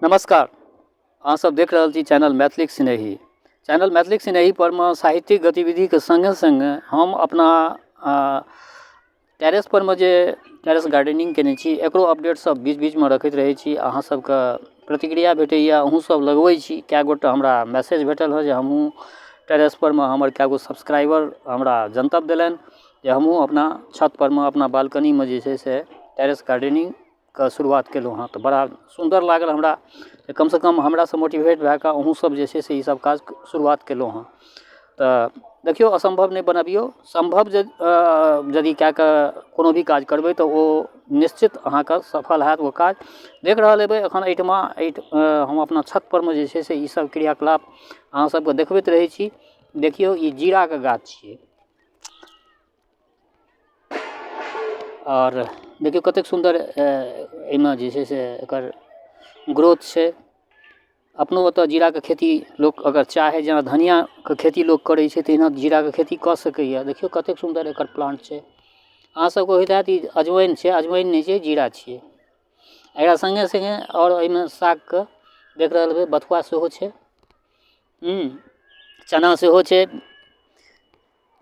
नमस्कार, अहाँ सब देख रहल छी चैनल मैथिलीक स्नेही। चैनल मैथिलीक स्नेही परमे साहित्यिक गतिविधिके सङ्गे सङ्गे हम अपना टेरेस परमे जे टेरेस गार्डनिंग केने छी, एकरो अपडेट सब बीच बीचमे रखैत रहै छी। अहाँ सबके प्रतिक्रिया भेटैए, अहूँ सब लगबै छी। कए गोटा हमरा मैसेज भेटल हँ जे हमहूँ टेरेस परमे, हमर कए गो सब्सक्राइबर हमरा जनतब देलनि जे हमहूँ अपना छत परमे, अपना बालकनीमे जे छै से टेरेस गार्डनिंग के शुरुआत केलहुँ हँ। तऽ बड़ा सुन्दर लागल हमरा जे कमसँ कम हमरासँ मोटिवेट भए कऽ अहूँ सब जे छै से ई सब काज शुरुआत केलहुँ हँ। तऽ देखियौ, असम्भव नहि बनबियौ, सम्भव जे यदि कए कऽ कोनो भी काज करबै तऽ ओ निश्चित अहाँके सफल होयत ओ काज। देख रहल हेबै एखन एहिठमा एहि हम अपना छत परमे जे छै से ई सब क्रियाकलाप अहाँ सबके देखबैत रहै छी। देखियौ, ई जीराके गाछ छियै आओर देखियौ कतेक सुन्दर एहिमे जे छै से एकर ग्रोथ छै। अपनो ओतऽ जीराके खेती लोक अगर चाहै, जेना धनिआके खेती लोक करै छै, तहिना जीराके खेती कऽ सकैए। देखियौ कतेक सुन्दर एकर प्लान्ट छै। अहाँ सबके होइत हैत ई अजवाइन छै। अजवाइन नहि छै, जीरा छियै। एकरा सङ्गे सङ्गे आओर एहिमे सागके देख रहल हेबै, बथुआ सेहो छै, चना सेहो छै।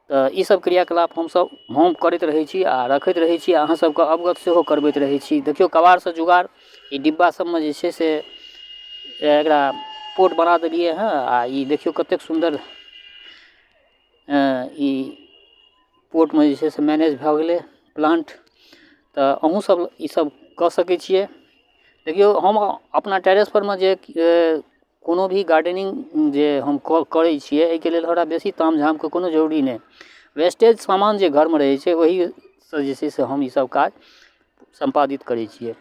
तऽ ईसब क्रियाकलाप हमसब हम करैत रहै छी आओर रखैत रहै छी, अहाँ सबके अवगत सेहो करबैत रहै छी। देखियौ, कबाड़सँ जुगाड़, ई डिब्बा सबमे जे छै से एकरा पोट बना देलियै हँ। आओर ई देखियौ कतेक सुन्दर ई पोटमे जे छै से मैनेज भऽ गेलै प्लान्ट। तऽ अहूँ सब ईसब कऽ सकै छियै। देखियौ, हम अपना टेरेसपर मे जे कोनो भी गार्डनिंग जे हम करै छियै, एहिके लेल हमरा बेसी ताम झामके कोनो जरूरी नहि। वेस्टेज सामान जे घरमे रहै छै, ओहिसँ जे छै से हम ईसब काज सम्पादित करै छियै।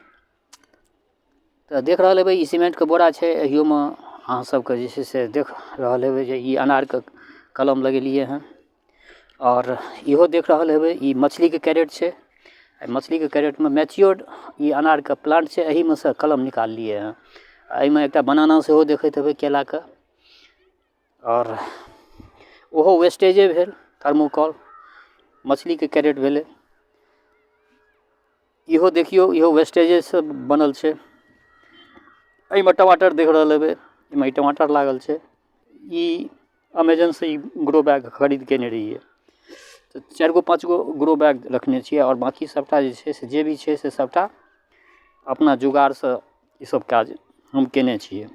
तऽ देख रहल हेबै, ई सीमेन्टके बोरा छै। एहियोमे अहाँ सबके जे छै से देख रहल हेबै जे ई अनारके कलम लगेलियै हँ। आओर इहो देख रहल हेबै, ई मछलीके कैरेट छै। एहि मछलीके कैरेटमे मैच्योर्ड ई अनारके प्लांट छै, एहिमे सँ कलम निकाललियै हँ। एहिमे एकटा बनाना सेहो देखैत हेबै, केलाके, आओर ओहो वेस्टेजे भेल। थर्मोकॉल मछलीके कैरेट भेलै। इहो देखियौ, इहो वेस्टेजेसँ बनल छै। एहिमे टमाटर देख रहल हेबै, एहिमे ई टमाटर लागल छै। ई अमेजनसँ ई ग्रो बैग खरीद केने रहियै। तऽ 4 गो 5 गो ग्रो बैग रखने छियै आओर बाँकी सबटा जे छै से जे भी छै से सबटा अपना जुगाड़सँ ईसब काज हम केने छियै।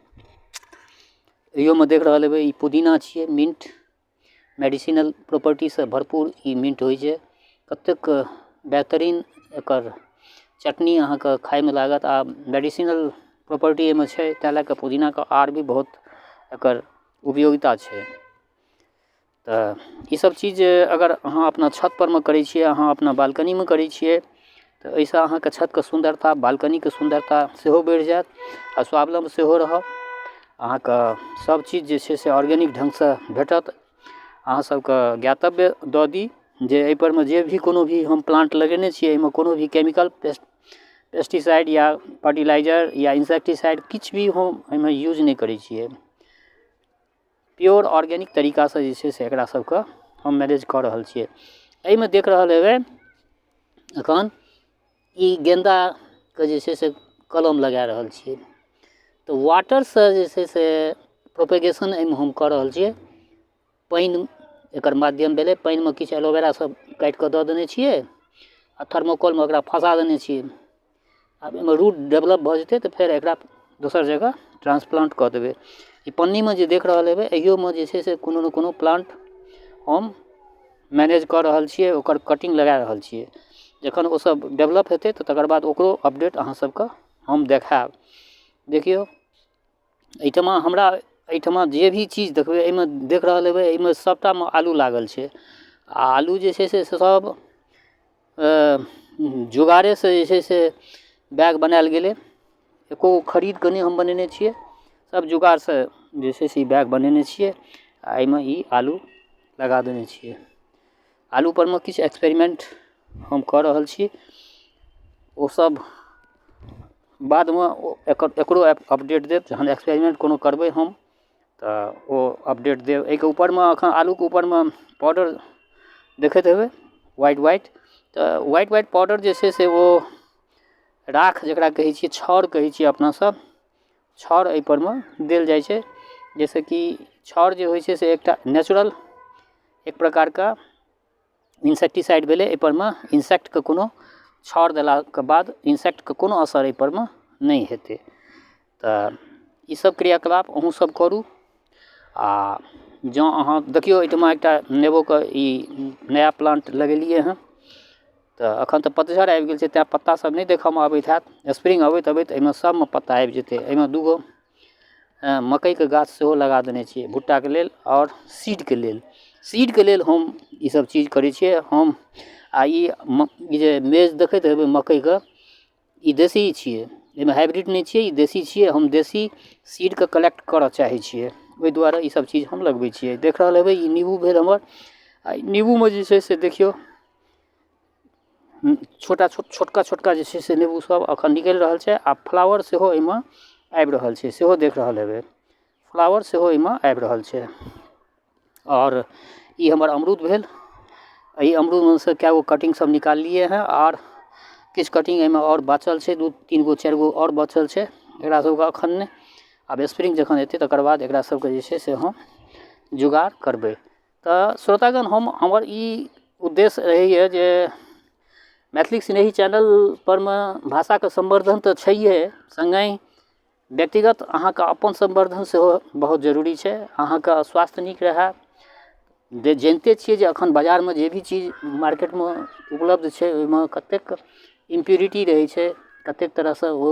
एहियोमे देख रहल हेबै, ई पुदीना छियै, मिन्ट। मेडिसिनल प्रॉपर्टीसँ भरपूर ई मिन्ट होइ छै। कतेक बेहतरीन एकर चटनी अहाँके खाइमे लागत। आ मेडिसिनल प्रॉपर्टी एहिमे छै, ताहि लए कऽ पुदीनाके आर भी बहुत एकर उपयोगिता छै। तऽ ईसब चीज अगर अहाँ अपना छत परमे करै छियै, अहाँ अपना बालकनीमे करै छियै, तऽ एहिसँ अहाँके छतके सुन्दरता, बालकनीके सुन्दरता सेहो बढ़ि जायत आ स्वावलम्ब सेहो रहब। अहाँके सब चीज जे छै से ऑर्गेनिक ढङ्गसँ भेटत। अहाँ सबके ज्ञातव्य दऽ दी जे एहिपर मे जे भी कोनो भी हम प्लान्ट लगेने छियै, एहिमे कोनो भी केमिकल, पेस्टिसाइड या फर्टिलाइजर या इन्सेक्टिसाइड किछु भी हम एहिमे यूज नहि करै छियै। प्योर ऑर्गेनिक तरीकासँ जे छै से एकरा सबके हम मैनेज कऽ रहल छियै। एहिमे देख रहल हेबै, एखन ई गेन्दाके जे छै से कलम लगा रहल छियै। तऽ वाटरसँ जे छै से प्रोपेगेशन एहिमे हम कऽ रहल छियै। पानि एकर माध्यम भेलै। पानिमे किछु एलोवेरा सब काटिकऽ दऽ देने छियै आ थर्मोकोलमे ओकरा फँसा देने छियै। आब एहिमे रूट डेवलप भऽ जेतै तऽ फेर एकरा दोसर जगह ट्रान्सप्लान्ट कऽ देबै। ई पन्नीमे जे देख रहल हेबै, एहियोमे जे छै से कोनो ने कोनो प्लान्ट हम मैनेज कऽ रहल छियै, ओकर कटिंग लगा रहल छियै। जखन ओसब डेवलप हेतै तऽ तकर बाद ओकरो अपडेट अहाँ सबके हम देखायब। देखियौ, एहिठमा हमरा एहिठमा जे भी चीज देखबै, एहिमे देख रहल हेबै, एहिमे सबटामे आलू लागल छै। आ आलू जे छै से सब जोगाड़ेसँ जे छै से बैग बनायल गेलै। एको गो खरीद कऽ नहि हम बनेने छियै। सब जुगाड़सँ जे छै से ई बैग बनेने छियै आ एहिमे ई आलू लगा देने छियै। आलू परमे किछु एक्सपेरिमेन्ट हम कऽ रहल छी। ओसब बादमे एकर एकरो अपडेट देब। जहन एक्सपेरिमेन्ट कोनो करबै हम तऽ ओ अपडेट देब। एहिके ऊपरमे एखन आलूके ऊपरमे पाउडर देखैत हेबै, वाइट वाइट। तऽ वाइट वाइट पाउडर जे छै से ओ राख जकरा कहै छियै, छाउर कहै छियै अपना सब, छाउर एहिपर मे देल जाइ छै, जाहिसँ कि छाउर जे होइ छै से एकटा नेचुरल एक प्रकारके इन्सेक्टिसाइड भेलै। एहिपर मे इन्सेक्टके कोनो, छाउर देलाके बाद इन्सेक्टके कोनो असर एहिपर मे नहि हेतै। तऽ ईसब क्रियाकलाप अहूँ सब करू। आ जँ अहाँ देखियौ, एहिठमा एकटा नेबोके ई नया प्लान्ट लगेलियै हँ, तऽ एखन तऽ पतझड़ आबि गेल छै, तैँ पत्ता सब नहि देखऽमे अबैत हैत। स्प्रिंग अबैत अबैत एहिमे सबमे पत्ता आबि जेतै। एहिमे 2 गो मकइके गाछ सेहो लगा देने छियै भुट्टाके लेल आओर सीडके लेल। सीडके लेल हम ईसब चीज करै छियै हम। आ ई ई जे मेज देखैत हेबै मकइके, ई देशी छियै, एहिमे हाइब्रिड नहि छियै, ई देशी छियै। हम देशी सीडके कलेक्ट करऽ चाहै छियै, ओहि दुआरे ईसब चीज हम लगबै छियै। देख रहल हेबै, ई नीबू भेल हमर। आ नीबूमे जे छै से देखियौ, छोटा छोट छोटका छोटका जे छै से नेबो सब अखन निकलि रहल छै, आ फ्लावर सेहो एहिमे आबि रहल छै, सेहो देख रहल हेबै, फ्लावर सेहो एहिमे आबि रहल छै। आओर ई हमर अमरूद भेल। एहि अमरूदमे से कए गो कटिंग सब निकाललियै हँ, आर किछु कटिंग एहिमे आओर बाँचल छै, 2 3 गो 4 गो आओर बचल छै। एकरा सबके अखन नहि, आब स्प्रिंग जखन एतै तकर बाद एकरा सबके जे छै से हम जुगाड़ करबै। तऽ श्रोतागण, हम हमर ई उद्देश्य रहैए जे मैथिली स्नेही चैनल परमे भाषाके सम्वर्धन तऽ छैहे, सङ्गहि व्यक्तिगत अहाँके अपन सम्वर्धन सेहो बहुत जरूरी छै। अहाँके स्वास्थ्य नीक रहए जे जनिते छियै जे एखन बजारमे जे भी चीज मार्केटमे उपलब्ध छै, ओहिमे कतेक इम्प्योरिटी रहै छै, कतेक तरहसँ ओ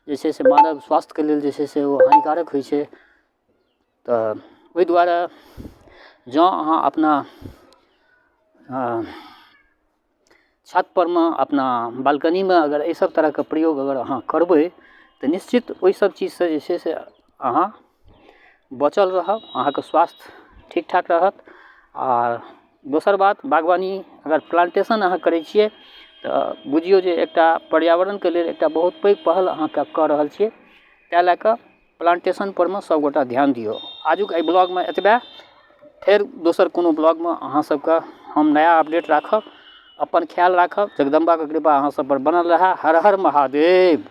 जे छै से मानव स्वास्थ्यके लेल जे छै से ओ हानिकारक होइ छै। तऽ ओहि दुआरे जँ अहाँ अपना छतपर मे, अपना बालकनीमे अगर एहिसब तरहके प्रयोग अगर अहाँ करबै, तऽ निश्चित ओहिसब चीजसँ जे छै से अहाँ बचल रहब, अहाँके स्वास्थ्य ठीक ठाक रहत। आ दोसर बात, बागवानी अगर प्लान्टेशन अहाँ करै छियै तऽ बुझियौ जे एकटा पर्यावरणके लेल एकटा बहुत पैघ पहल अहाँ कऽ रहल छियै। ताहि लए कऽ प्लान्टेशनपर मे सबगोटा ध्यान दियौ। आजुक एहि ब्लॉगमे एतबे। फेर दोसर कोनो ब्लॉगमे अहाँ सबके हम नया अपडेट राखब। अपन ख्याल राखब, जगदम्बाके कृपा अहाँ सबपर बनल रहए। हर हर महादेव।